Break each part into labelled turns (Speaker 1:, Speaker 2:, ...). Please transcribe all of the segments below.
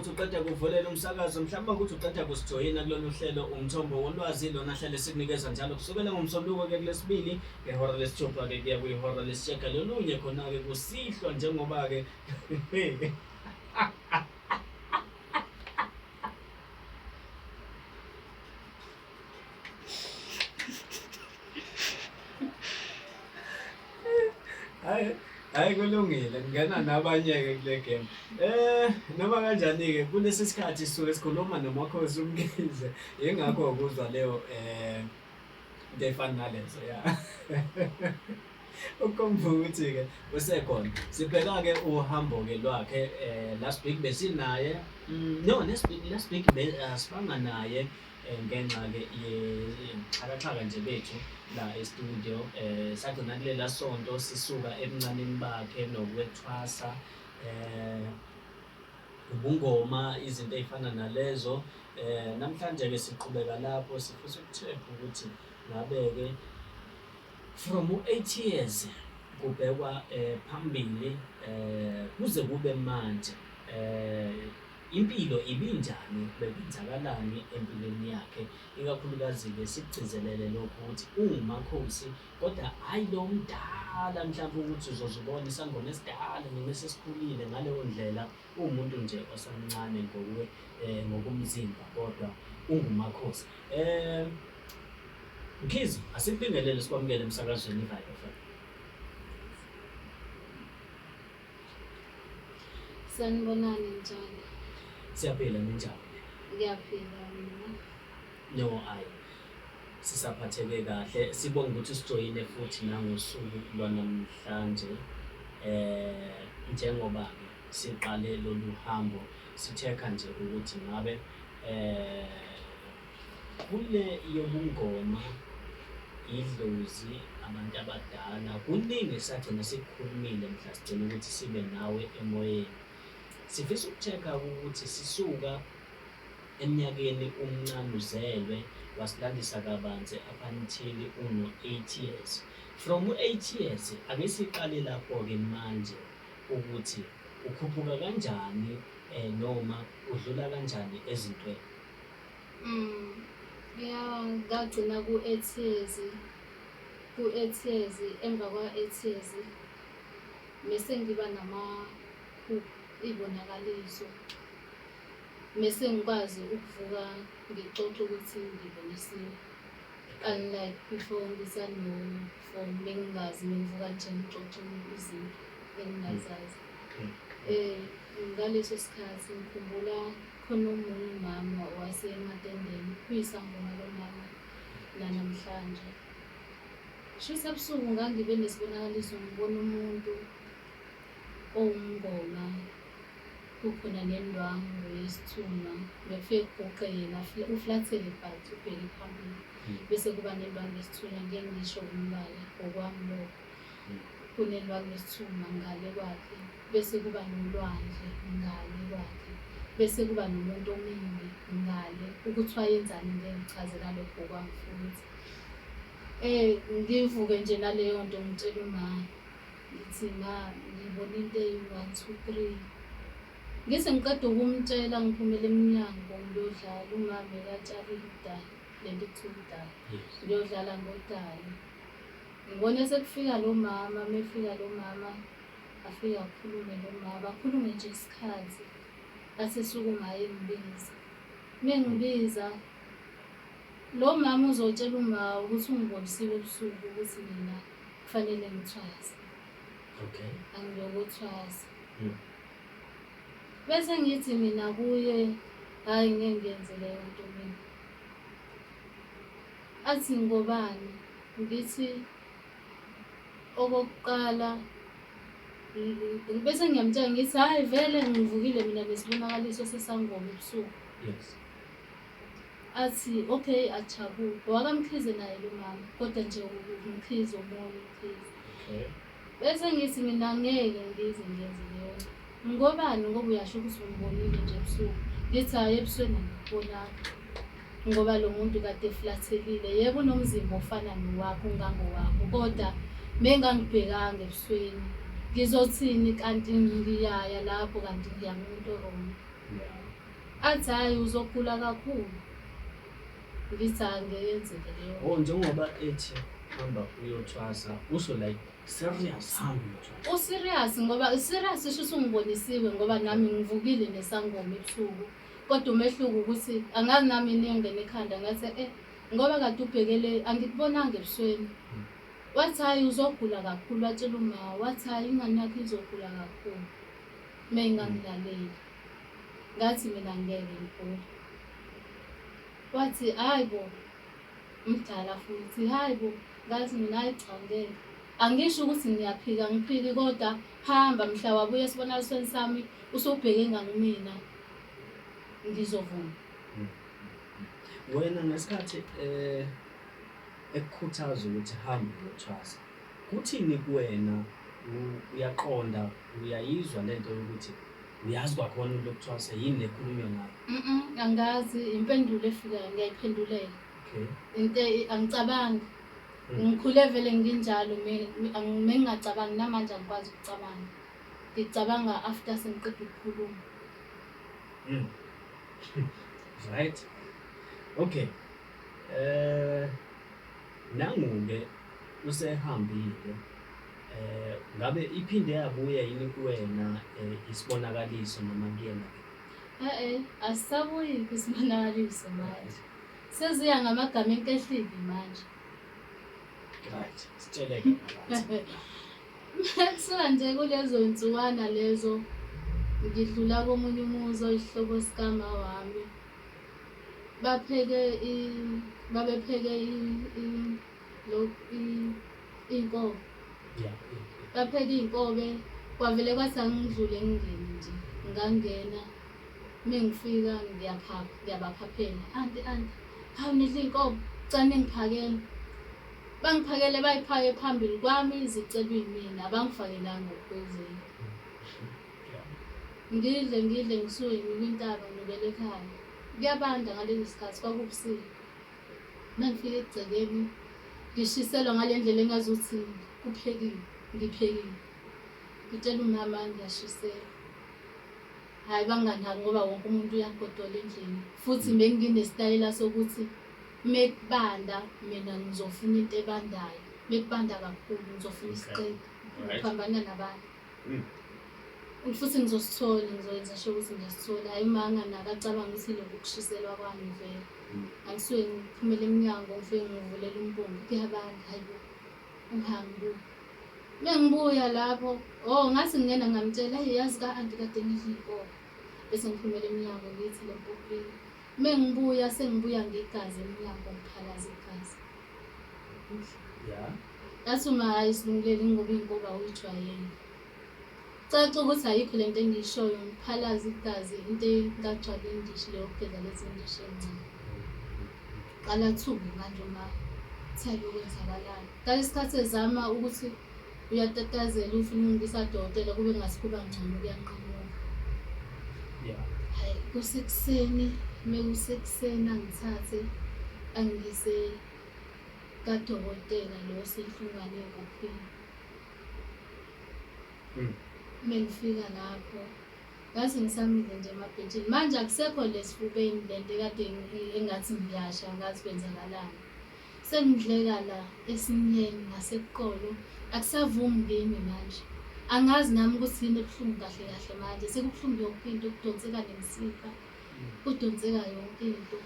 Speaker 1: ukuthi uqeda kuvulela umsakazo, mhlawumbe ukuthi uqeda kusijoyina kulolu hlelo Umthombo Wolwazi, lona hlale sikunikeza njalo kusukela ngoMsombuluko-ke kulesibili ngehora lesithupha-ke kuya kwihora lesishiyagalolunye khona-ke kusihlwa njengoba-ke Hayi, hayi kulungile ngingena nabanye-ke kule game. Noma kanjani-ke kulesi sikhathi sisuke sikhuluma noMakhosi uMkhize, yingakho ukuzwa leyo into efana nalezo ya. Ukukhomba ukuthi-ke usekhona. Sibheka-ke uhambo-ke lwakhe last week besinaye, no last week last week asibanga naye ngenxa-ke yexhakaxhaka nje bethu la e-studio sagcina kulela sonto sisuka ebuncaneni bakhe nokwethwasa ubungoma izinto ey'fana nalezo. Namhlanje-ke siqhubeka lapho sifisa uku-check ukuthi ngabe-ke from u-8 years kubhekwa phambili kuze kube manje impilo ibinjani, bekwenzakalani empilweni yakhe, ikakhulukazi-ke sikugcizelele lokhu ukuthi uwumakhosi kodwa hhayi lo mdala mhlawumbe ukuthi uzoze ubone isangoma esidala noma esesikhulile ngaleyo ndlela, uwumuntu nje osamncane ngokomzimba kodwa ungumakhosi. Mkhize, asikubingelele sikwamukele emsakazweni iVibe FM.
Speaker 2: Sanibonani, njani?
Speaker 1: Siyaphila, ninjani?
Speaker 2: Ngiyaphila mina.
Speaker 1: No, ayi. Sisaphatheke kahle. Sibonga ukuthi usijoyine futhi nangosuku lwanamhlanje. Njengoba ke siqale lolu hambo si-check-a nje ukuthi ngabe kule yobungoma idlozi abantu abadala kuningi esagcina sikukhulumile mhla sigcina ukuthi sibe nawe emoyeni. Sifisa uku-check-a ukuthi sisuka eminyakeni umncane uzelwe wasilandisa kabanzi up until uno-8 years. From u-8 years ake siqale lapho-ke manje ukuthi ukhuphuka kanjani noma udlula kanjani ezintweni.
Speaker 2: Ya, ngagcina ku-8 years, ku-8 years, emva kwa-8 years mese ngiba namaphupho, iy'bonakaliso. Mese ngikwazi ukuvuka ngixoxe ukuthi ngibonisiwe. Unlike before ngisano-four bengingazi mengivuka nje ngixoxe izinto engingazazi. Ngaleso sikhathi ngikhumbula khona omunye umama wasematendeni, uyisangoma lo mama nanamhlanje. Shuthi ebusuku ngangibe nesibonakaliso ngibona umuntu owumngoma, kukhona nendwangu yesithunga, bekufike kuguqe yena uflathele but ubheke phambili. Bese kuba nendwangu yesithunywa, ngeke ngisho umbala ngokwami lokho. Kunendwangu yesithunga ngale kwakhe, bese kuba nolwandle ngale kwakhe, bese kuba nomuntu omile ngale. Ukuthi wayenzani ngeke ngichaze nalokho ngokwami futhi. Ngivuke nje naleyo nto ngitshela uma ngithi ma ngibona into eyi-one two three. Ngithi ngiqeda ukumtshela ngiphumele emnyango ngiyodlala, umama ekatshalile udali, le nto ekuthiwa udali. Ngiyodlala ngodali. Ngibone sekufika lo mama, uma efika lo mama afike akhulume lo mama, akhulume nje isikhathi athi sukuma engibiza. Uma engibiza lo mama uzotshela uma ukuthi ungibonisiwe ebusuku ukuthi mina kufanele ngithwase.
Speaker 1: Okay.
Speaker 2: Angilokuthwasa. Bese ngithi mina kuye hhayi ngeke ngiyenze leyo nto mina. Athi ngobani? Ngithi okokuqala bese ngiyamtshela ngithi hhayi vele ngivukile mina nesibonakaliso sesangoma ebusuku.
Speaker 1: Yes.
Speaker 2: Athi okay ajabule. WakaMkhize naye lo mama kodwa nje uMkhize omunye uMkhize.
Speaker 1: Okay.
Speaker 2: Bese ngithi mina ngeke ngize ngenze leyo nto. Ngobani? Ngoba uyasho ukuthi ungibonile nje ebusuku. Ngithi hhayi ebusweni angikubonanga. Ngoba lo muntu kade eflathelile. Yebo unomzimba ofana nowakho, ungangowakho kodwa mengangibhekanga ebusweni ngizothini kanti ngiyaya lapho kanti ngiya kumuntu o-wrong.
Speaker 1: Yeah.
Speaker 2: Athi hhayi uzogula kakhulu. Ngithi angeke yenzeke leyo.
Speaker 1: Oh, njengoba ethi hamba uyothwasa, usho like serious, hamba uyothwasa.
Speaker 2: U-serious ngoba serious isho usungibonisiwe ngoba nami ngivukile nesangoma ebusuku. Kodwa umehluko ukuthi angazi nami yini engene ekhanda ngathi ngoba kade ubhekele angikubonanga ebusweni. Wathi hhayi uzogula kakhulu, watshela uma wathi hhayi ingane yakho izogula kakhulu uma ingangilaleli. Ngathi mina ngeke ngigule. Wathi hhayi bo, mdala futhi, hhayi bo. Ngathi mina hhayi cha ngeke. Angisho ukuthi ngiyaphika, angiphiki kodwa hamba mhla wabuya esibonakalisweni sami usubheke ngakumina ngizovuma.
Speaker 1: Wena ngesikhathi ekukhuthaza ukuthi hamba uyothwasa, kuthini kuwena? Uyaqonda, uyayizwa lento yokuthi uyazi kwakhona lokuthwasa yini lekhulunywa ngayo?
Speaker 2: Angazi, impendulo efikayo ngiyayiphendulela.
Speaker 1: Okay.
Speaker 2: Into angicabangi. Ngikhule vele nginjalo, mengingacabangi namanje angikwazi ukucabanga. Ngicabanga after sengiqeda ukukhuluma.
Speaker 1: Right. Okay. Nangu-ke usehambile. Ngabe iphinde yabuya yini kuwena isibonakaliso noma kuyena ke?
Speaker 2: Asisabuyi isibonakaliso manje. Seziya ngamagama enkehlile manje.
Speaker 1: Right. Sitsheleke kabanzi.
Speaker 2: Kusuka nje kulezo nsukwana lezo ngidlula komunye umuzi oyisihlobo sikama wami. Bapheke babepheke iy'nkobe. Bapheke iy'nkobe, kwavele kwathi angidlule ngingene nje. Ngangena, mengifika ngiyaphapha, ngiyabaphaphela. Anti, anti, hawu nidla iy'nkobe, cela ningiphakele. Bangiphakele bayiphake phambili kwami zicelwe yimina, abangifakelanga uphoyizeni. Ngidle ngidle ngisuke nginyuke intaba ngibuyele ekhaya. Kuyabanda ngalesi sikhathi kwakubusika. Mangifika egcekeni ngishiselwa ngale ndlela engazuthi kuphekiwe, ngiphekile. Ngitshela umama ngiyashiselwa. Hhayi banganaki ngoba wonke umuntu uyagodola endlini. Futhi benginesitayela sokuthi mekubanda mina ngizofuna into ebandayo. Mekubanda kakhulu ngizofuna isiqephu. Ngiphambana nabantu. Futhi ngizosithola, ngizoyenza sure ukuthi ngiyasithola. Hhayi uma anganaki acabanga ukuthi ilokhu ukushiselwa kwami vele. Angisuke ngiphumele emnyango ngifike ngivulela umbungu. Kuyabanda, hayi bo. Ngihambe ngibuye. Mengibuya lapho, oh ngathi ngingena ngamtshela, hey yazi ka-anti kade ngidla iy'nkobe. Bese ngiphumela emnyango ngithi le mpompini. Mengibuya sengibuya ngegazi emnyango ngiphalaza igazi. Yathi uma hhayi silungilele ngoba iy'nkobe awuyijwayele. Caca ukuthi ayikho lento engiyishoyo, ngiphalaza igazi into engagcwala indishi leyo yokugeza lezi ndishi ey'ncane. Qala thuke manje uma thela okwenzakalani. Ngalesi sikhathi ezama ukuthi uyatatazela ufuna ukungisa dokotela kube ngathi kuba ngcono kuyanqamuka. Hhayi kusekuseni, mekusekuseni angithathe angiyise kadokotela lo osenhlungwane enkukhwini. Mengifika lapho ngathi ngisamile nje emabhentshini. Manje akusekho lesifubeni lento ekade engathi ngiyasha ngathi kwenzakalani. Sengidleka la esinyeni ngaseqolo akusavumi kimi manje. Angazi nami ukuthi yini ebuhlungu kahle kahle manje. Sekubuhlungu yonke into, kudonseka nemisipha, kudonseka yonke into.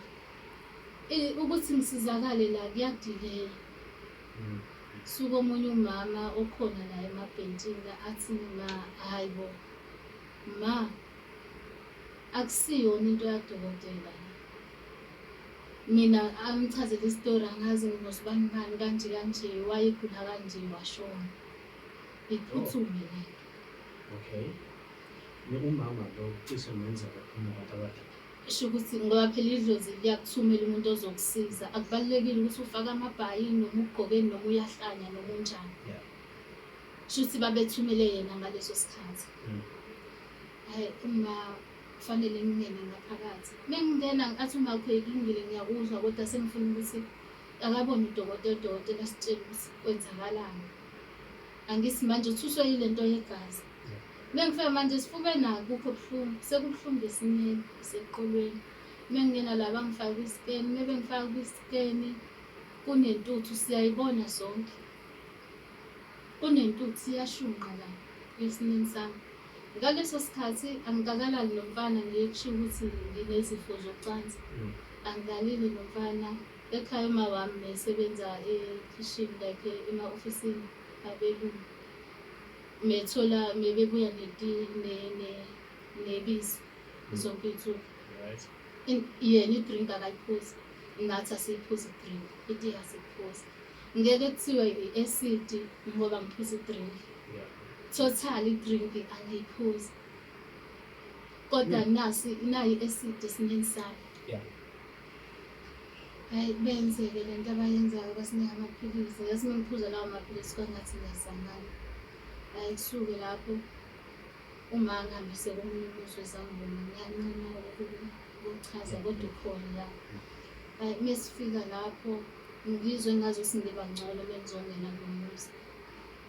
Speaker 2: Ukuthi ngisizakale la kuyadileya. Suka omunye umama okhona la emabhentshini athi ma hayi bo ma akusiyona into yadokotela le. Mina angichazele isitori angazi nginosibani bani kanje kanje wayegula kanje washona. Iphuthume lento.
Speaker 1: Okay. Umama lo cishe ngenzeka unabantu abadala.
Speaker 2: Isho ukuthi ngoba phela idlozi liyakuthumela umuntu ozokusiza. Akubalulekile ukuthi ufake amabhayi noma ugqokeni noma uyahlanya noma unjani. Sho ukuthi babethumele yena ngaleso sikhathi. Hhayi uma kufanele ngingene ngaphakathi. Mengingena athi uma okay kulungile ngiyakuzwa kodwa sengifuna ukuthi akabone udokotela, udokotela asitshele ukuthi kwenzakalani. Angithi manje uthuswe yile nto yegazi. Mengifika manje esifubeni akukho buhlungu, sekubuhlungu esineni seqolweni. Mengingena la bangifaka kwi-scan, mebengifaka kwi-scan kunentuthu siyayibona sonke. Kunentuthu iyashunqa la esineni sami. Ngaleso sikhathi angikakalali nomfana ngiye kushiwo ukuthi nginezifo zocansi. Angilalile nomfana ekhaya uma wami mesebenza ekhishini like ema-ofisini abelungu. Methola mebebuya neti nebisi zonke iy'nsuku. Yena i-drink akayiphuzi, nathi asiyiphuzi i-drink, itiye asiyiphuzi. Ngeke kuthiwe i-acid ngoba ngiphuza i-drink. Total i-drink angiyiphuzi. Kodwa nasi nayi i-acid esineni sami. Hhayi benze-ke le nto abayenzayo basinika amaphilisi. Yazi uma ngiphuza lawo maphilisi kwangathi ngiyasangana. Hhayi kusuke lapho uma ngihambise komunye umuzi wezangoma ngiyancama ukuchaza kodwa ukhona la. Hhayi mesifika lapho ngizwe ngazuthi ngiba ngcono mengizongena kulo muzi.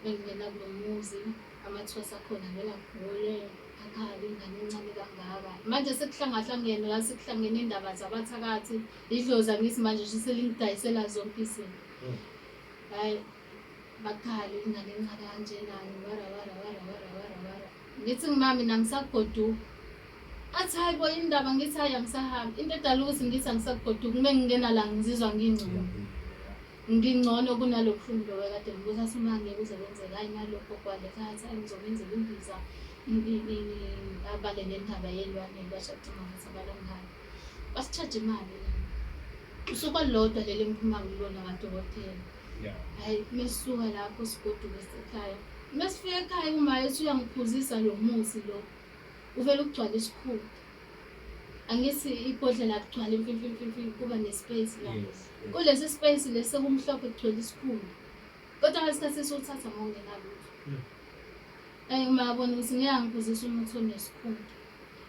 Speaker 2: Mengingena kulo muzi amathwasa akhona avele agule akhale ingane encane kangaka. Manje sekuhlangahlangene la sekuhlangene indaba zabathakathi idlozi angithi manje nje selingidayisela zonke izinto. Hhayi bakhale ingane encane kanjena wara wara wara wara wara wara. Ngithi ngima mina angisagoduki. Athi hayi bo indaba ngithi hayi angisahambi. Into edala ukuthi ngithi angisagoduki uma ngingena la ngizizwa ngingcono. Ngingcono kunalo buhlungu lobo ekade ngikuthi athi uma ngeke kuze kwenzeke hayi nalokho kwale ekhaya athi hayi ngizomenzela imbiza abale nendaba yelwane bashacinga ukuthi abalangani. Basi-charge imali la. Usuku olulodwa leli engiphuma kulona kadokotela. Hhayi mesisuka lapho sigoduke esekhaya. Mesifika ekhaya uma ethi uyangiphuzisa lo muthi lo. Uvele ugcwale isikhulu. Angithi ibhodlela kugcwala imfimfimfimfi kuba ne-space la. Kulesi space lesi sekumhlophe kugcwele isikhulu. Kodwa ngesikhathi esiwuthatha ngokungenalutho. Eyi uma abona ukuthi ngeke angiphuzise umuthi onesikhunta.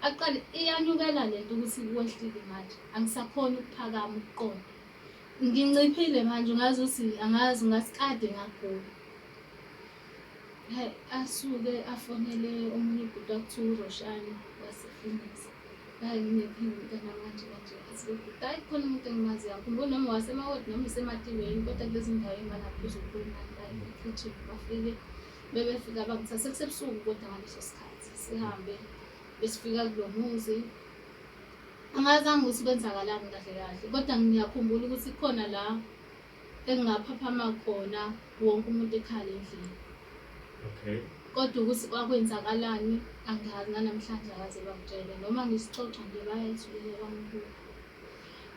Speaker 2: Aqale iyanyukela lento ukuthi kwehlile manje. Angisakhoni ukuphakama ukuqonda. Nginciphile manje ungazi ukuthi angazi ngathi kade ngagula. Hhayi asuke afonele omunye ubhuti wakuthiwa uRoshani wasePhoenix. Hhayi nginenkinga umntwana kanje kanje. Athi lo bhuti hhayi khona umuntu engimaziyo angikhumbuli noma wasemawoti noma isematiweni kodwa kulezi ndawo ey'nganaphuzu ukukhuluma hhayi bagijime bafike bebefika bangithatha sekusebusuku kodwa ngaleso sikhathi sihambe besifika kulo muzi angazange ukuthi kwenzakalani kahle kahle kodwa ngiyakhumbula ukuthi khona la engingaphaphama khona wonke umuntu ekhala endlini.
Speaker 1: Okay.
Speaker 2: Kodwa ukuthi kwakwenzakalani angazi nanamhlanje akaze bangitshele noma ngisixoxa nje bayayithulela bambuka.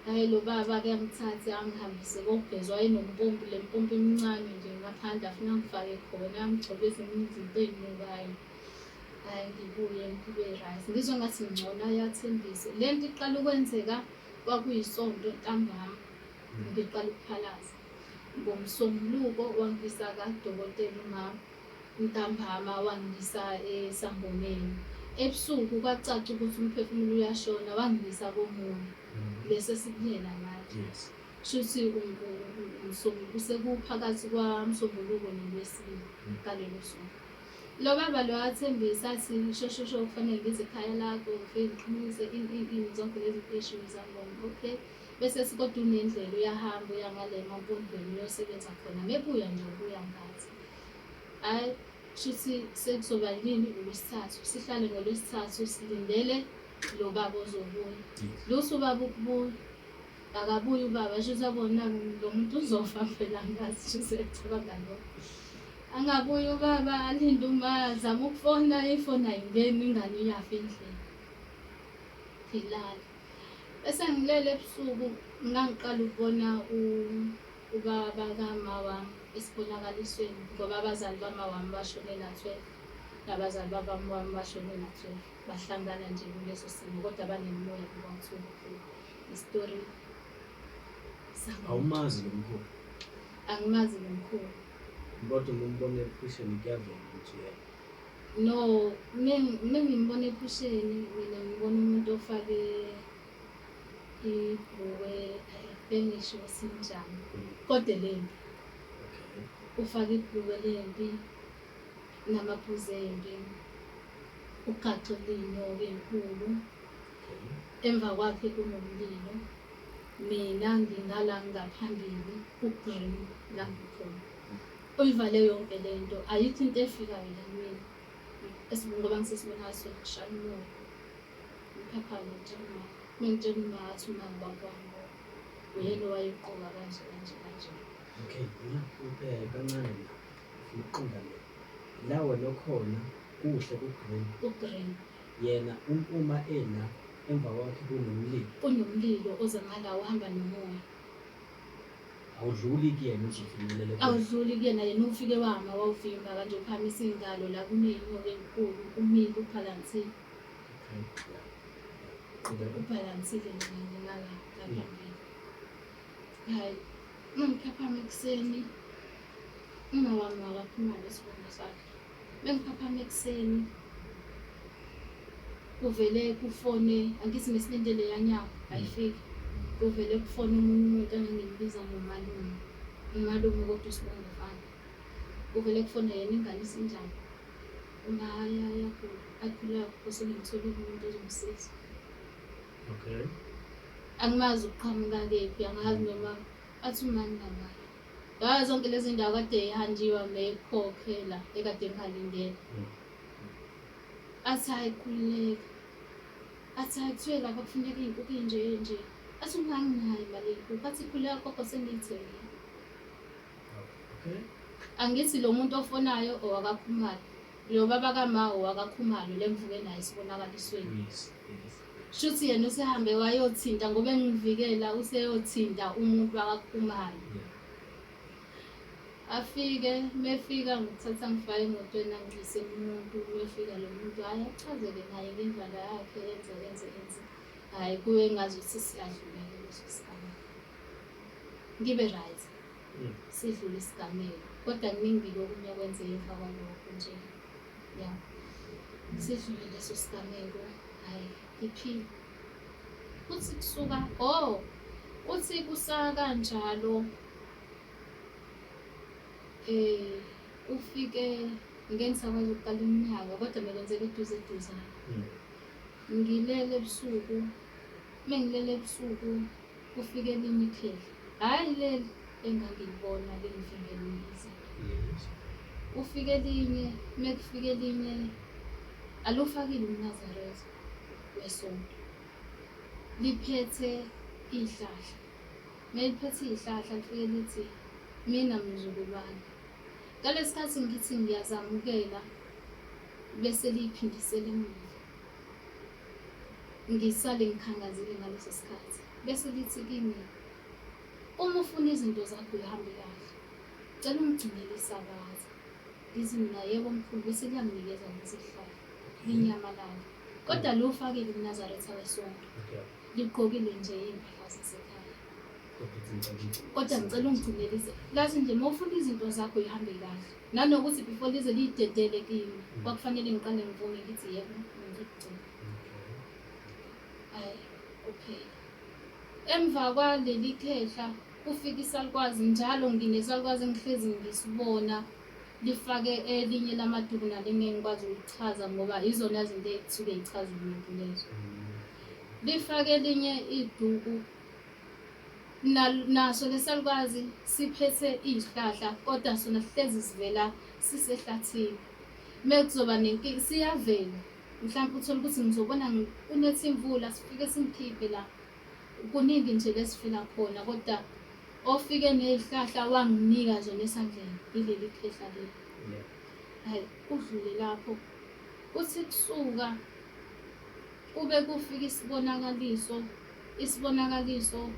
Speaker 2: Hhayi lo baba-ke angithathe angihambise kogezwa wayenompompi le mpompi emincane nje ngaphandle afuna angifake khona angigcobe ezinye izinto ey'nukayo. Hhayi ngibuye ngibe right ngizwe ngathi ngcono ayathembise. Le nto iqala ukwenzeka kwakuyisonto ntambama. Ngiqala ukuphalaza. NgoMsombuluko wangisa kadokotela umama, ntambama wangisa esangomeni. Ebusuku kwacaca ukuthi umphefumulo uyashona wangisa komunye. Lesi esikuyena manje. Shuthi sekuphakathi kwaMsombuluko noLwesibili ngalolo suku. Lo baba lo wathembisa athi sho sho sho kufanele ngize ekhaya lakho ngifike ngiqinise ini ini ini zonke lezi zinto ey'shiwo izangoma. Okay. Bese ethi kodwa unendlela uyahamba uya ngale emampondweni uyosebenza khona mebuya nje ubuya ngathi. Hhayi shuthi sekuzoba yini uLwesithathu sihlale ngoLwesithathu silindele lo baba ozobuya. Lutho ubaba ukubuya. Akabuyi ubaba shuthi abona lo muntu uzofa phela angazi shuthi ecabanga lokho. Angabuyi ubaba alinde uma azama ukufona ifoni ayingeni ingane iyafa endlini. Ngilale. Bese ngilele ebusuku ngangiqala ukubona ubaba kama wami esibonakalisweni ngoba abazali bama wami bashone na-12 nabazali babami wami bashone na-12 bahlangana nje kuleso simo kodwa banemimoya bobawu-two isitori
Speaker 1: Awumazi lo mkhulu?
Speaker 2: Angimazi lo mkhulu.
Speaker 1: Kodwa uma umbona ephusheni kuyavela ukuthi uyena.
Speaker 2: No, mengimbona ephusheni mina ngibona umuntu ofake ibhulukwe bengisho sinjani kodwa lembi. Ufake ibhulukwe lembi namaphuzu embi. Ugaxile iy'nyoka ey'nkulu. Emva kwakhe kunomlilo. Mina ngingala ngaphambili ku-green la ngikhona. Uyivale yonke le nto, ayikho into efikayo la kumina. Ngoba ngisesibonakalisweni kushaya umoya. Ngiphaphame ngitshela uma, mengitshela uma athi uma ngibaba wami lo. Uyena owayeqoka kanje kanje kanje.
Speaker 1: Okay, mina kancane la. Ngifuna ukuqonda le. La wena okhona kuhle ku-green.
Speaker 2: Ku-green.
Speaker 1: Yena uma ela emva kwakhe kunomlilo.
Speaker 2: Kunomlilo oza ngala uhamba nomoya.
Speaker 1: Awudluli kuyena uze ufinyelele kuyena.
Speaker 2: Awudluli kuyena yena ufike wama wawuvimba kanje uphakamisa iy'ngalo la kuney'nyoka ey'nkulu umile ubhalansile.
Speaker 1: Okay. Yeah. Qhubeka.
Speaker 2: Ubhalansile nje ngala ngaphambili. Hhayi, uma ngiphaphama ekuseni, uma wami wakaphuma nesibongo sakhe. Mengiphaphama ekuseni kuvele kufone angithi mesilinde leya nyanga ayifiki. Kuvele kufone omunye umuntu engangimbiza ngomalume. Umalume kodwa usibongo fana. Kuvele kufone yena ingane isinjani. Uma hhayi ayagula. Akhuleka gogo sengimtholile umuntu ozomsiza.
Speaker 1: Okay.
Speaker 2: Angimazi uqhamuka kephi, angazi noma athi umani ngamali. Ngazo zonke lezi ndawo kade ihanjiwa mekhokhela ekade ngihalindele. Athi hhayi khululeka. Athi hhayi kuthiwe lapha kufuneka iy'nkukhu ey'nje nje. Athi uma nginayo imali yey'nkukhu. Athi khululeka gogo sengiyithengile.
Speaker 1: Okay.
Speaker 2: Angithi lo muntu ofonayo owakaKhumalo. Lo baba kama owakaKhumalo le ngivuke naye esibonakalisweni.
Speaker 1: Yes. Yes.
Speaker 2: Shuthi yena usehambe wayothinta ngoba engivikela useyothinta umuntu wakaKhumalo.
Speaker 1: Yeah.
Speaker 2: Afike mefika ngithatha ngifake emotweni angise umuntu mefika lo muntu hhayi achazeke naye ngendlela yakhe enze enze enze hhayi kuye ngazuthi siyadlula-ke leso sigameko. Ngibe right sidlule isigameko kodwa kuningi-ke okunye okwenzeka emva kwalokho nje ya sidlule leso sigameko hhayi ngiphile. Kuthi kusuka oh kuthi kusakanjalo eh ufike ngeke ngisakwazi ukuqala iminyaka kodwa bekwenzeka eduze eduzane. Ngilele ebusuku, mengilele ebusuku kufike elinye ikhehla, hhayi leli engangilibona lingivimbela izinto.
Speaker 1: Yes.
Speaker 2: Kufike elinye, mekufika elinye alufakile umNazaretha wesonto. Liphethe ihlahla. Meliphethe ihlahla lifike lithi mina mzukulwane. Ngalesikhathi ngithi ngiyazamukela bese liyiphindisela emuva. Ngisale ngikhangazile ngaleso sikhathi. Bese lithi kimi uma ufuna izinto zakho zihambe kahle, cela ungigcinele isabatha. Ngithi mina yebo mkhulu bese liyanginikeza lesi sihlahla. Linyamalala. Kodwa liwufakile umNazaretha wesonto.
Speaker 1: Okay.
Speaker 2: Ligqokile nje iy'mpahla zasekhaya.
Speaker 1: Kodwa
Speaker 2: Kodwa ngicela ungigcinelise. Lathi nje uma ufuna izinto zakho zihambe kahle. Nanokuthi before lize liyidedele kimi, kwakufanele ngiqale ngivume ngithi yebo mkhulu ngizokugcina. Hhayi, kuphela. Emva kwaleli khehla kufika isalukwazi njalo nginesalukwazi engihlezi ngisibona lifake elinye lamaduku nalo engeke ngikwazi ukulichaza ngoba izona zinto ey'suke y'chaza umuntu lezo. Lifake elinye iduku naso lesalukwazi siphethe iy'hlahla kodwa sona sihlezi sivela sisehlathini. Mekuzoba nenkinga siyavela mhlawumpe uthole ukuthi ngizobona kunetha imvula sifike singikhiphe la. Kuningi nje lesifela khona kodwa ofike ney'hlahla wanginika zona esandleni yileli khehla leli.
Speaker 1: Yeah.
Speaker 2: Hhayi kudlule lapho. Kuthi kusuka kube kufika isibonakaliso, isibonakaliso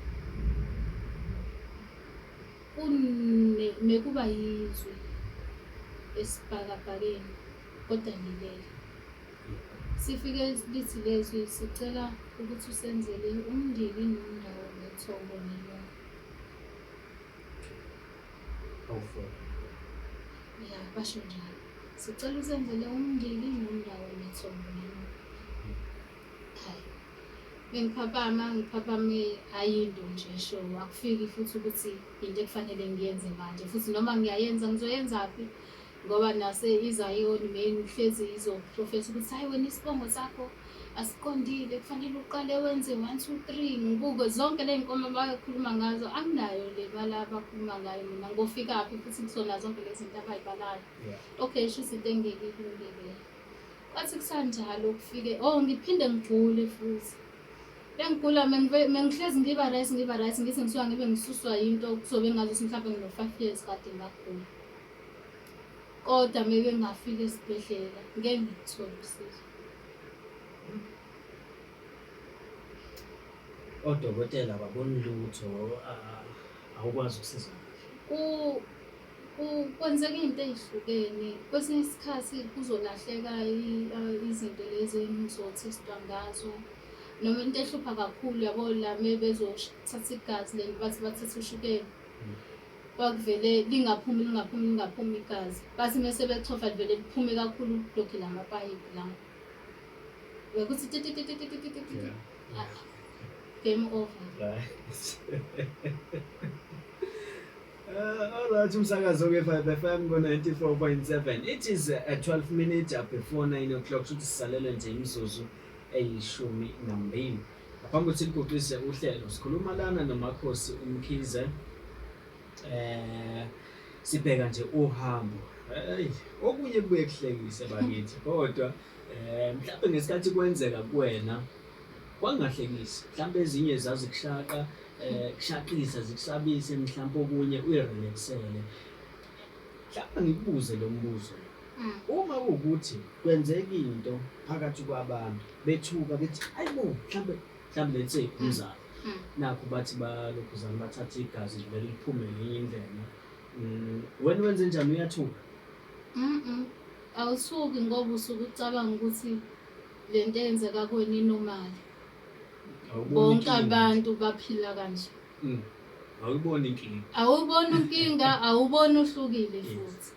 Speaker 2: kune mekuba yizwi esibhakabhakeni kodwa ngilele. Sifike lithi lezwi sicela ukuthi usenzele umndeni nomndawo nethongo nenyongo.
Speaker 1: Awu-four.
Speaker 2: Ya, basho njalo. Sicela usenzele umndeni nomndawo nethongo nenyongo. Hayi. Bengiphaphama ngiphaphame ayinto nje sho akufiki futhi ukuthi into ekufanele ngiyenze manje futhi noma ngiyayenza ngizoyenzaphi. Ngoba nase iZayoni mengihlezi izoprofetha ukuthi hayi wena isibongo sakho asiqondile kufanele uqale wenze 1 2 3 ngibuke zonke le nkomo abakhuluma ngazo anginayo le bala abakhuluma ngayo mina ngofikaphi futhi kusona zonke lezi zinto abayibalayo. Okay, shuthi into engeke ilunge le. Kwathi kusanjalo kufike oh ngiphinde ngigule futhi. Bengigula mengihlezi ngiba right ngiba right ngithi ngisuka ngibe ngisuswa yinto kuzobe ngazuthi mhlawumbe ngino-5 years kade ngagula. Kodwa meke ngafika esibhedlela ngeke ngikuthole usizo.
Speaker 1: Odokotela ababoni lutho, awukwazi ukusizakala.
Speaker 2: Kwenzeka iy'nto ey'hlukene. Kwesinye isikhathi kuzolahleka izinto lezi engizothestwa ngazo. Noma into ehlupha kakhulu yabo la mebezothatha igazi leli bathi bathatha ushukela. Kwakuvele lingaphumi lingaphumi lingaphumi igazi. Bathi mese bechofa livele liphume kakhulu lokhu lamapayipi lawa. Bekuthi ti ti ti ti ti ti ti ti. Game over.
Speaker 1: Right. Alright, umsakazo ke-5 FM ngo-94.7. It is 12 minutes before 9 o'clock. Shuthi sisalele nje imizuzu eyishumi nambili. Ngaphambi kokuthi liguqise uhlelo, sikhuluma lana noMakhosi uMkhize. Sibheka nje uhambo. Hey, okunye kubuye kuhlekise bakithi, kodwa mhlawumbe ngesikhathi kwenzeka kuwena kwangahlekisi. Mhlawumbe ezinye zazikushaqa, kushaqisa zikusabise, mhlawumbe okunye uyirelaxele. Mhlawumbe ngikubuze lo mbuzo. Uma kuwukuthi kwenzeka into phakathi kwabantu bethuka bethi hayibo mhlawumbe let's say umzali nakho bathi balokhuzana bathatha igazi livele liphume ngenye indlela. Wena wenze njani, uyathuka?
Speaker 2: Awuthuki ngoba usuke ucabanga ukuthi le nto eyenzeka kuwena i-normal.
Speaker 1: Awuboni
Speaker 2: Bonke
Speaker 1: inkinga.
Speaker 2: abantu baphila kanje.
Speaker 1: Awuyiboni inkinga.
Speaker 2: Awuboni inkinga, awuboni uhlukile futhi.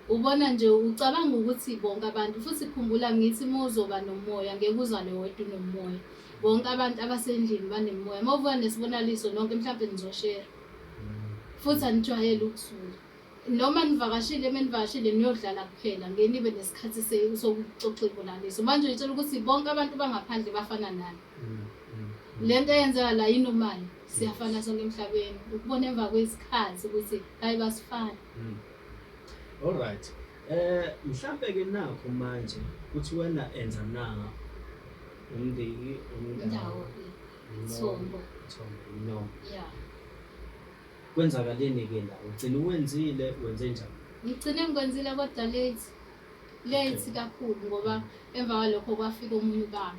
Speaker 2: Ubona nje ucabanga ukuthi bonke abantu, futhi khumbula ngithi uma uzoba nomoya ngeke uzale wedwa unomoya. Bonke abantu abasendlini banemoya. Uma uvuka nesibonaliso nonke mhlawumbe nizoshare. Futhi anijwayele ukusula. Noma nivakashile, menivakashile niyodlala kuphela, ngeke nibe nesikhathi sokuxoxa ibonaliso. Manje uyitshela ukuthi bonke abantu bangaphandle bafana nani. Le nto eyenzeka la i-normal, siyafana sonke emhlabeni. Ukubona emva kwesikhathi ukuthi hayi basifana.
Speaker 1: Alright. Mhlambe ke nakho manje kuthi wena enza na umndiki
Speaker 2: Indawo Thombo.
Speaker 1: Thombo no.
Speaker 2: Yeah.
Speaker 1: Kwenzakaleni ke la? Ugcina uwenzile, wenze njani?
Speaker 2: Ngigcine ngikwenzile kodwa late. Late kakhulu ngoba emva kwalokho kwafika omunye ubaba.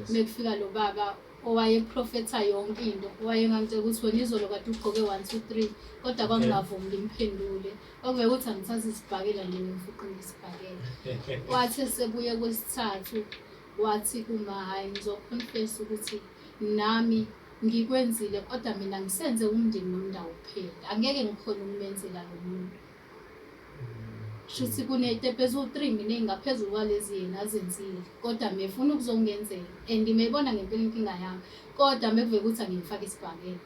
Speaker 2: Mekufika lo baba owayeprofetha yonke into, owayengangitshela ukuthi wena izolo kade ugqoke 1 2 3 kodwa kwangingavumi ngimphendule. Kwakuvele ukuthi angithathe isibhakela nje ngimfuqe ngesibhakela. Wathi esebuye kwesithathu wathi kuma hayi ngizoconfess ukuthi nami ngikwenzile kodwa mina ngisenze umndeni nomndawo kuphela. Angeke ngikhone ukumenzela lo muntu. Shuthi kuney'tebhu eziwu-3 mina ey'ngaphezulu kwalezi yena azenzile kodwa mefuna ukuzongenzela and mebona ngempela inkinga yami kodwa mekuvele ukuthi angimfake isibhakela.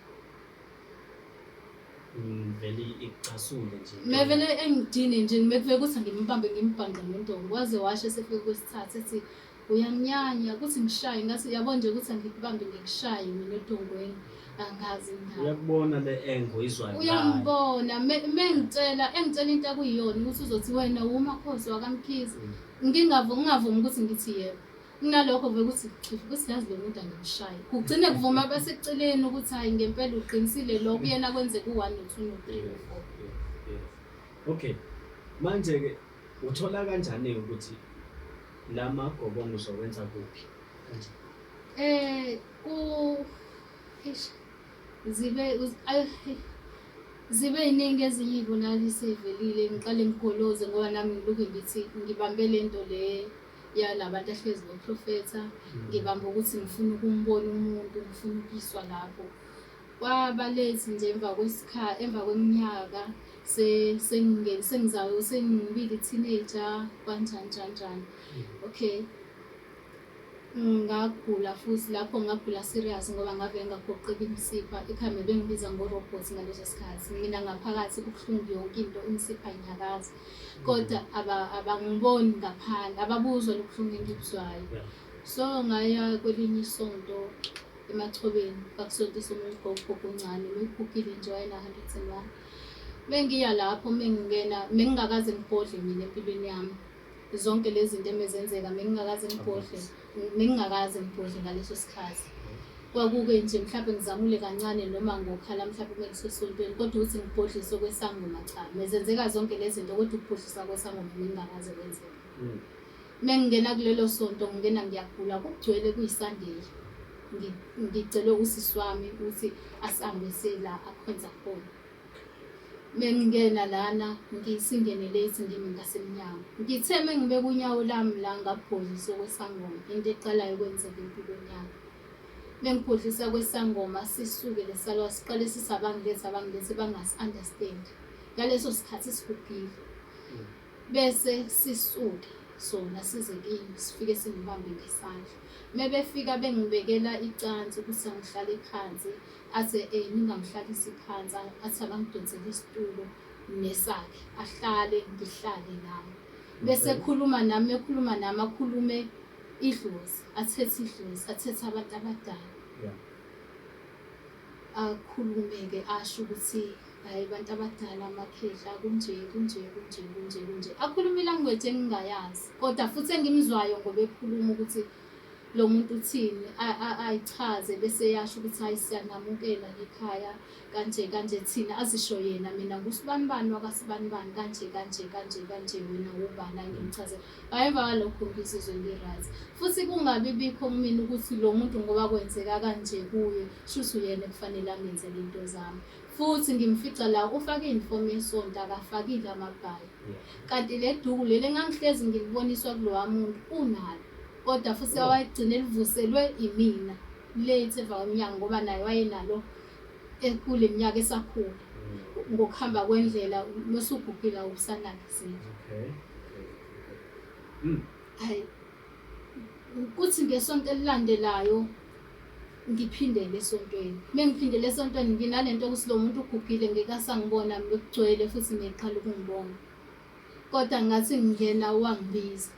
Speaker 1: Vele ikucasule nje.
Speaker 2: Mevele engidine nje mekuvele ukuthi angimbambe ngimbhanqe ngentombi waze washo esefike kwesithathu ethi uyamnyanya ukuthi ngishaye ngathi yabo nje ukuthi angikubambe ngikushaye mina edongweni angazi indaba.
Speaker 1: Uyakubona le engo izwayo.
Speaker 2: Uyangibona mengitshela engitshela into akuyiyona ukuthi uzothi wena umakhosi wakaMkhize. Ngingavumi ukuthi ngithi yebo. Kunalokho vele ukuthi chief ukuthi yazi lo muntu angimshaye. Kugcine kuvuma baseceleni ukuthi hayi ngempela uqinisile lokho yena kwenze ku-1 no-2 no-3 no-4.
Speaker 1: Okay. Manje ke uthola kanjani ukuthi la magobongo uzowenza kuphi? Kanjani?
Speaker 2: Ku eish, zibe zibe yiningi ezinye iy'bonakaliso ey'velile ngiqale ngigoloze ngoba nami ngilokhu ngithi ngibambe le nto le yalabantu ahlezi beprofetha, ngibambe ukuthi ngifuna ukumbona umuntu, ngifuna ukuyiswa lapho. Kwaba late nje emva kwesikhathi, emva kweminyaka sengizayo sengibile teenager kanjani njani njani. Okay. Ngagula futhi lapho ngagula serious ngoba ngavele ngagoqeka imisipha ekhaya bengibiza ngo-robot ngaleso sikhathi. Mina ngaphakathi kubuhlungu yonke into imisipha inyakaza. Kodwa abangiboni ngaphandle, ababuzwa lobuhlungu engibuzwayo. So ngaya kwelinye isonto eMachobeni, bakusontisa omunye ugogo omncane, ubegugile nje wayena-101. Mengiya lapho mengingena, mengingakaze ngibhodle mina empilweni yami. Zonke lezi zinto emezenzeka mengingakaze ngibhodle, mengingakaze ngibhodle ngaleso sikhathi. Kwakuke nje mhlawumbe ngizamule kancane noma ngokhala mhlawumbe uma ngisesontweni, kodwa ukuthi ngibhodlise okwesangoma cha. Mezenzeka zonke lezi zinto kodwa ukubhodlisa kwesangoma mengingakaze kwenzeka. Mengingena kulelo sonto ngingena ngiyagula kugcwele kuyiSunday. Ngicele usisi wami ukuthi asambe siye la akhonza khona. Mengingena lana ngisingene late ngimi ngasemnyango. Ngithe mengibeka unyawo lami la ngabhodlisa okwesangoma into eqalayo ukwenzeka empilweni yami. Mengibhodlisa kwesangoma sisuke lesalwa siqale sithi abangilethe abangilethe bangasi-understand. Ngaleso sikhathi sigugile. Bese sisuke sona size kimi sifike singibambe ngesandla. Mebefika bengibekela icansi ukuthi angihlale phansi athi ningangihlalisi phansi athi abangidonsele isitulo nesakhe ahlale ngihlale nami. Bese ekhuluma nami ekhuluma nami akhulume idlozi athethe idlozi athethe abantu abadala. Akhulume-ke asho ukuthi hhayi bantu abadala amakhehla kunje kunje kunje kunje kunje. Akhulume i-language engingayazi kodwa futhi engimzwayo ngoba ekhuluma ukuthi lo muntu uthini ayichaze bese eyasho ukuthi hhayi siyanamukela ekhaya kanje kanje thina azisho yena mina ngusibanibani wakasibanibani kanje kanje kanje kanje wena ubani angimchaze. Hhayi emva kwalokho ngizizwe ngi-right. Futhi kungabi bikho kumina ukuthi lo muntu ngoba kwenzeka kanje kuye shuthi uyena ekufanele angenzele into zami. Futhi ngimfica la ufake iyunifomu yesonto akafakile amabhayi. Kanti le duku leli engangihlezi ngiliboniswa kulowa muntu unalo. Kodwa futhi wayegcine livuselwe imina late emva kweminyaka ngoba naye wayenalo kule minyaka esakhula. Ngokuhamba kwendlela mesugugile awusanaki izinto.
Speaker 1: Okay.
Speaker 2: Hayi kuthi ngesonto elilandelayo ngiphindele esontweni. Mengiphindele esontweni nginalento yokuthi lo muntu ugugile ngeke asangibona bekugcwele futhi ngiqala ukungibona. Kodwa ngathi ngingena wangibiza.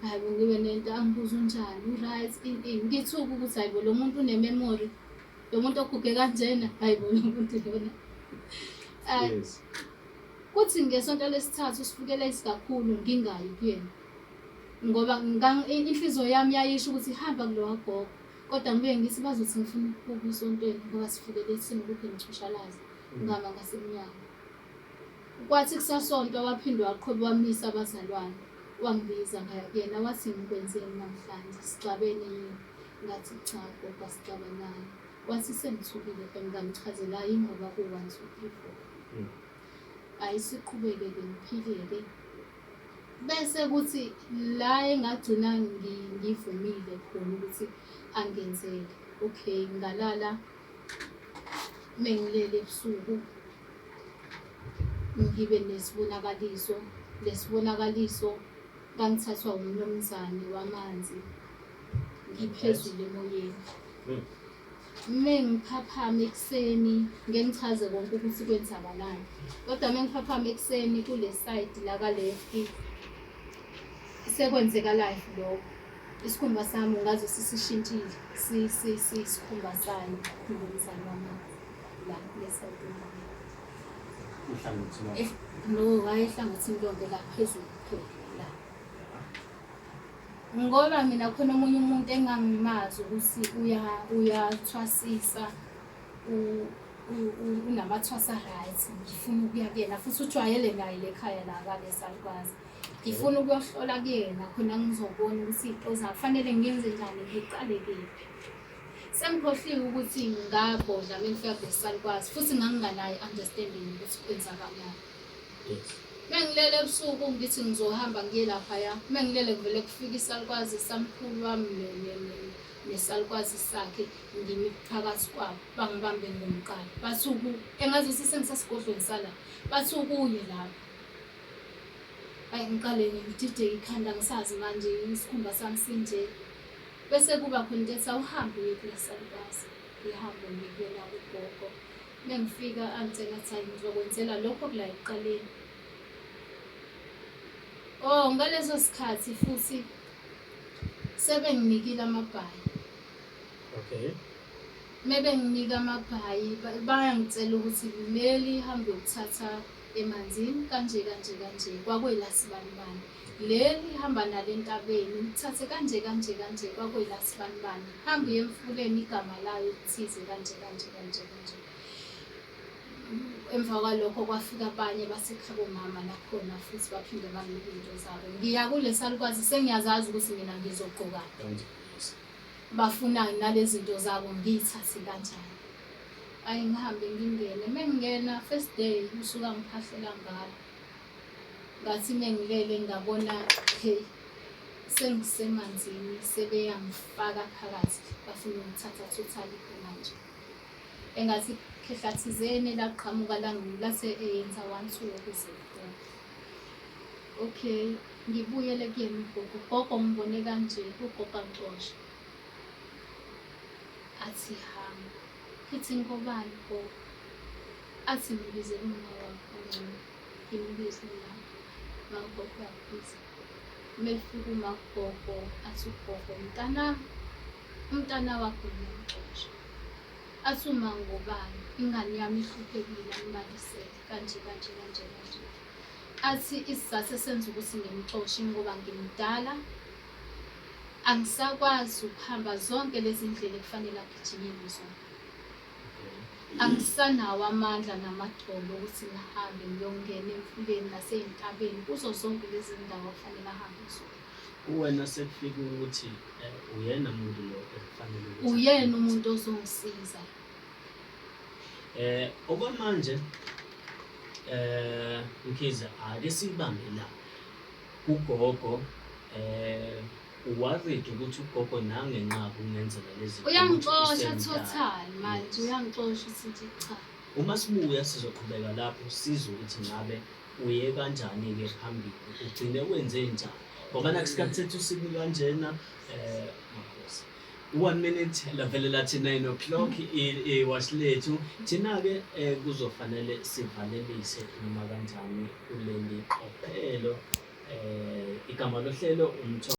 Speaker 2: Hayi bo ngibe nento angibuza unjani, u-right ini ini. Ngithuka ukuthi hayi bo lo muntu une-memory. Lo muntu oguge kanjena, hayi bo lo muntu lona.
Speaker 1: Yes.
Speaker 2: Kuthi ngesonto lesithathu sifike late kakhulu ngingayi kuyena. Ngoba inhliziyo yami yayisho ukuthi hamba kulowa gogo. Kodwa ngibuye ngithi bazothi ngifuna ukuphuma esontweni ngoba sifike late sengilokhu ngichoshalaza. Ngama ngasemnyango. Kwathi kusasonto waphinde waqhubeka wamisa abazalwane. Wangibiza ngaya kuyena wathi ngikwenzeni namhlanje sixabene yini? Ngathi cha gogo asixabananga. Wathi sengithukile phela ngamchazela yingoba ku-1 2 3 4. Hayi siqhubeke-ke ngiphile-ke. Bese kuthi la engagcina ngivumile khona ukuthi angenzele. Okay, ngalala mengilele ebusuku ngibe nesibonakaliso. Lesibonakaliso ngangithathwa umnumzane wamanzi ngiphezulu emoyeni. Mengiphaphama ekuseni ngeke ngichaze konke ukuthi kwenzakalani. Kodwa mengiphaphama ekuseni kule side la ka left sekwenzeka life lokho. Isikhumba sami ungaze sisishintshile sisikhumba sayo umnumzane wamanzi la kule side.
Speaker 1: Uhlangothi lonke.
Speaker 2: No, hhayi ehlangothini lonke la phezulu kuphela la. Ngoba mina khona omunye umuntu engangimazi ukuthi uyathwasisa unamathwasa right ngifuna ukuya kuyena futhi ujwayele naye le khaya la kalesalukwazi. Ngifuna ukuyohlola kuyena khona ngizobona ukuthi iy'nto zami kufanele ngenze njani ngiqale kephi. Sengikhohliwe ukuthi ngabhodla mengifika kulesalukwazi futhi nganginganayo i-understanding ukuthi kwenzakalani.
Speaker 1: Yes.
Speaker 2: Mengilele ebusuku ngithi ngizohamba ngiye laphaya. Mengilele kuvele kufika isalukwazi samkhulu wami nesalukwazi sakhe ngimi phakathi kwabo bangibambe ngomqala. Bathi engazuthi sengisesigodlweni sala. Bathi ukuye lapha. Hayi ngiqale ngidideke ikhanda ngisazi manje isikhumba sami sinje. Bese kuba khona into ethi awuhambe uye kule salukazi, ngihambe ngiye kuyena ugogo. Mengifika angitshela athi hayi ngizokwenzela lokho kula ekuqaleni. Oh, ngaleso sikhathi futhi sebenginikile amabhayi.
Speaker 1: Okay.
Speaker 2: Mebenginika amabhayi bayangitshela ukuthi leli hambe uyothatha emanzini kanje kanje kanje kwakwela sibanibani. Leli hamba nalo entabeni ulithathe kanje kanje kanje kwakwela sibanibani. Hamba uye emfuleni igama layo lithize kanje kanje kanje kanje. Emva kwalokho kwafika abanye basekhabo mama nakhona futhi baphinde banginika iy'nto zabo. Ngiya kule salukwazi sengiyazazi ukuthi mina ngizogqokani.
Speaker 1: Kanje. Yes.
Speaker 2: Bafunani nalezi zinto zabo ngiyithathe kanjani. Ayi ngihambe ngingene. Mengingena first day usuka ngiphahlela ngalo. Ngathi mengilele ngabona hey sengisemanzini sebeyangifaka phakathi bafuna ukuthatha totally khona nje. Engathi khehla thizeni laqhamuka lase eyenza 1 2 ukuze kuphume. Okay, ngibuyele kuyena ugogo. Gogo ngibone kanje, ugogo angixoshe. Athi hamba. Ngithi ngobani gogo? Athi ngibizele uma wakho ngcono. Ngimbize uma. Magogo uyakubiza. Mefika umagogo athi ugogo mntanami, umntana wakho ngiyamxosha. Athi uma ngobani, ingane yami ihluphekile angibalisele kanje kanje kanje kanje. Athi isizathu esenza ukuthi ngimxoshe ngoba ngimdala angisakwazi ukuhamba zonke lezi ndlela ekufanele agijinyelwe zona. Angisanawo amandla namadolo ukuthi ngihambe ngiyongena emfuleni nasey'ntabeni kuzo zonke lezi ndawo okufanele ahambe kuzona.
Speaker 1: Kuwena sekufika ukuthi uyena muntu lo ekufanele ukuthi
Speaker 2: Uyena umuntu ozongisiza.
Speaker 1: Okwamanje Mkhize ake sibambe la kugogo worried ukuthi ugogo nangenqaba kungenzeka lezi zinto ukuthi
Speaker 2: Uyangixosha
Speaker 1: usemdala.
Speaker 2: total manje
Speaker 1: Yes.
Speaker 2: uyangixosha uthi nje cha.
Speaker 1: Uma sibuya sizoqhubeka lapho sizwe ukuthi ngabe uye kanjani-ke phambili ugcine wenze njani ngoba nakusikhathi sethu simi kanjena makhosi 1 minute lavele lathi 9 o'clock iwashi lethu thina-ke kuzofanele sivalelise noma kanjani kuleli qophelo igama lohlelo umtho.